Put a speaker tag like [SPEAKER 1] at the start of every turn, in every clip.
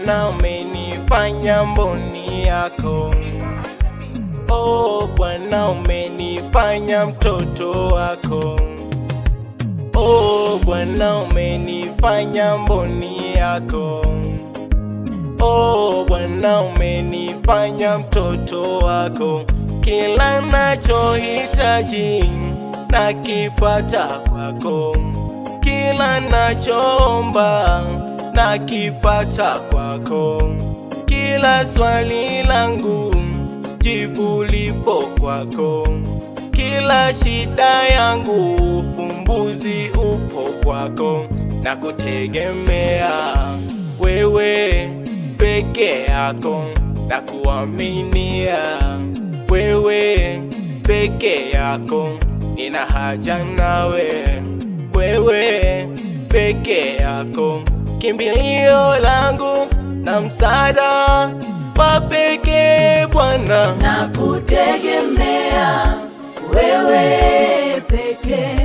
[SPEAKER 1] Bwana, umenifanya mboni yako. Oh Bwana, umenifanya mtoto wako. Oh Bwana, umenifanya mboni yako. Oh Bwana, umenifanya mtoto wako. Kila nachohitaji nakipata kwako, kila nachoomba nakipata kwako, kila swali langu jibu lipo kwako, kila shida yangu ufumbuzi upo kwako, nakutegemea wewe peke yako, nakuaminia wewe peke yako, nina haja nawe wewe peke yako, kimbilio langu na msaada wa pekee Bwana.
[SPEAKER 2] Nakutegemea wewe pekee,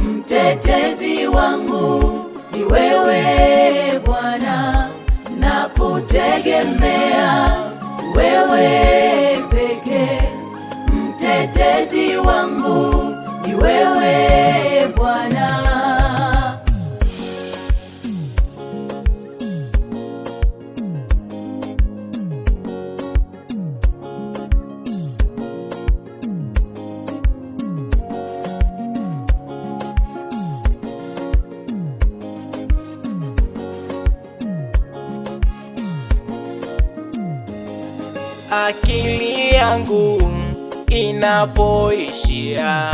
[SPEAKER 2] mtetezi wangu ni wewe Bwana. Nakutegemea wewe pekee, mtetezi wangu ni wewe Bwana.
[SPEAKER 1] Akili yangu inapoishia,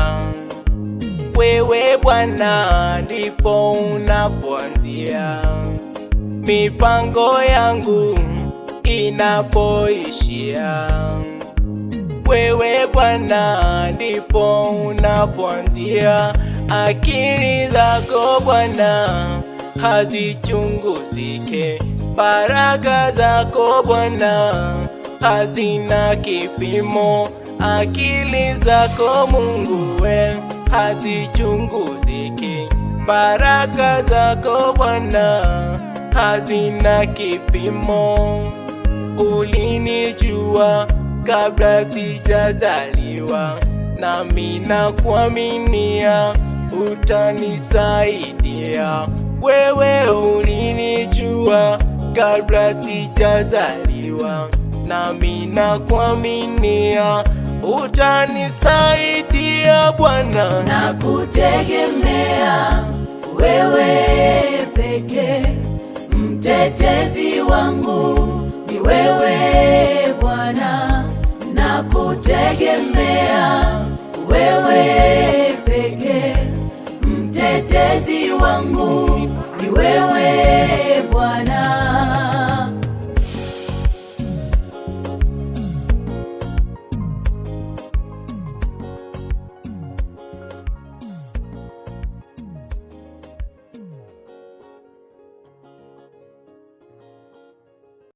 [SPEAKER 1] wewe Bwana ndipo unapoanzia. Mipango yangu inapoishia, wewe Bwana ndipo unapoanzia. Akili zako Bwana hazichunguzike, baraka zako Bwana hazina kipimo. Akili zako Mungu we hazichunguziki, baraka zako Bwana hazina kipimo. Ulinijua kabla sijazaliwa, nami nakuaminia utanisaidia. Wewe ulinijua kabla sijazaliwa, nami nakuaminia utanisaidia Bwana.
[SPEAKER 2] Nakutegemea wewe pekee, mtetezi wangu ni wewe Bwana. Nakutegemea wewe pekee, mtetezi wangu ni wewe Bwana.